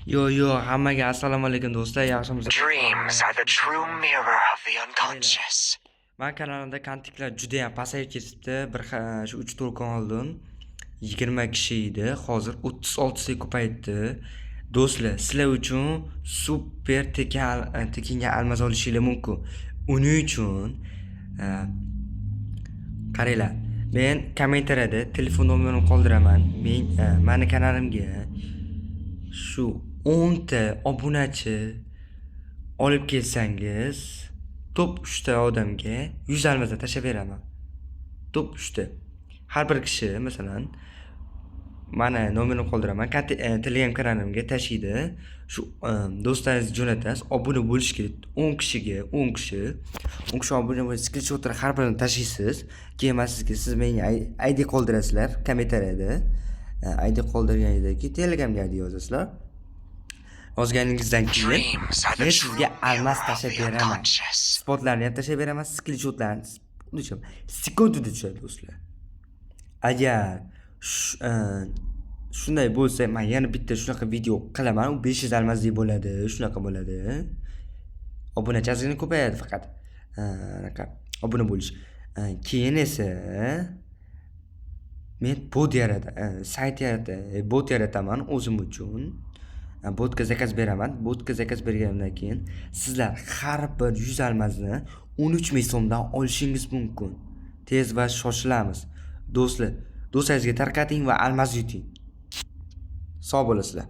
Yo yo, hammaga assalomu alaykum, do'stlar, yaxshimisiz? Dreams are the true mirror of the unconscious. Man kanalimda kontaktlar juda ham pasayib ketibdi. Bir shu 3-4 kun oldin 20 kishi edi, hozir 36 ta ko'payibdi. Do'stlar, sizlar uchun super tekin tekinga алмаз olishinglar mumkin. Uning uchun qaranglar, men kommentariyada telefon nomerimni qoldiraman. Men mani kanalimga shu 10 ta obunachi olib kelsangiz, top 3 ta odamga 100 алмаз dan tashlab beraman. Top 3 ta. Har bir kishi, masalan, mani nomerimni qoldiraman. Telegram kanalimga tashlaydi. Shu do'stlaringizga jo'natasiz. Obuna bo'lish kerak 10 kishiga, 10 kishi. 10 kishi obuna bo'lib, skrinshotlar har birini tashlaysiz. Keyin man sizga, siz menga ID qoldirasizlar kommentariyada. ID qoldirganingizdan keyin Telegramga ID yozasizlar. Yozganingizdan keyin Dreams are the men true sizga mirror алмаз of tashlab the beraman. unconscious. Spotlarni ham tashlab beraman, skrinshotlarni sekundida tushadi, do'stlar. Agar shunday bo'lsa, men yana bitta shunaqa video qilaman. U 500 алмаз lik bo'ladi, shunaqa bo'ladi. Obunachi ozgina ko'payadi faqat. Anaqa obuna bo'lish. Keyin esa men bot sayt bot yarataman o'zim uchun. Botga заказ beraman. Botga заказ berganimdan keyin sizlar har bir 100 алмаз ni 13 ming so'mdan olishingiz mumkin. Tez va shoshilamiz. Do'stlar, do'stlaringizga tarqating va алмаз yuting. Sog' bo'lasizlar.